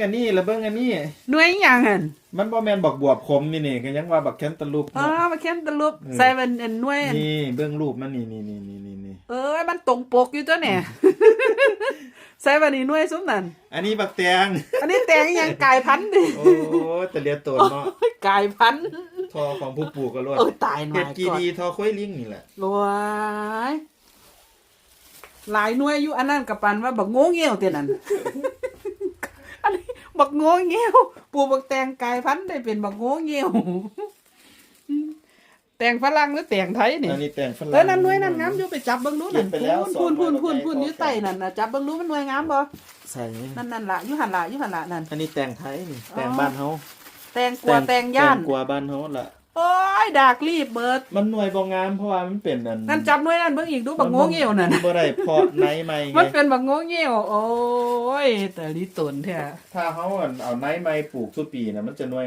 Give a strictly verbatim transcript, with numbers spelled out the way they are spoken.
อันนี้ละเบิ่งอันนี้ หน่วยหยังหั่น มันบ่แม่นบักบวบขมนี่นี่ก็ยังว่าบักแคนตาลูป อ๋อ เนาะ มาเขียนตะลุบ เออ ใส่เป็นอันหน่วย นี่เบิ่งรูปมันนี่นี่นี่นี่นี่นี่ เออ มันตรงปกอยู่ตัวเนี่ย ใส่บัดนี้หน่วยซุมนั่น อันนี้บักแตง อันนี้แตงอีหยังกลายพันธุ์ดิ โอ้ยแต่เลียตัวเนาะ กลายพันธุ์ ทอของผู้ปลูกก็รวด เออตายหน่อย เฮ็ดกีดีทอควยลิงนี่แหละ โอ้ยหลายหน่วยอยู่ อันนั้นกับปันว่าบักโง่เงี้ยวเตียนั่น อันนี้บักโง่เงี้ยวปลูกบักแตงกลายพันธุ์ได้เป็นบักโง่เงี้ยว แตงฝรั่งหรือแตงไทยนี่ อันนี้แตงฝรั่ง เออนั่นหน่วยนั่นงามอยู่ ไปจับเบิ่งดูนั่น เก็บไปแล้ว พูนพูน สองหน่วย พูนพูนอยู่ใต้นั่นนะ จับเบิ่งดูมันหน่วยงามบ่ ใส่ นั่นนั่นล่ะอยู่หั่นล่ะอยู่หั่นล่ะนั่น อันนี้แตงไทยนี่แตงบ้านเฮา แตงกวาแตงย่าน แตงกวาบ้านเฮาละ โอ้ยดากรีบเบิด มันหน่วยบ่งามเพราะว่ามันเป็นอัน นั่นจับหน่วยนั่นเบิ่งอีกดูบักโง่เงี้ยวนั่น บ่ได้เพาะในใหม่ไง มันเป็นบักโง่เงี้ยวโอ้ยแต่ลิตนแท้ ถ้าเฮาอันเอาในใหม่ปลูกทุกปีนะมันจะหน่วย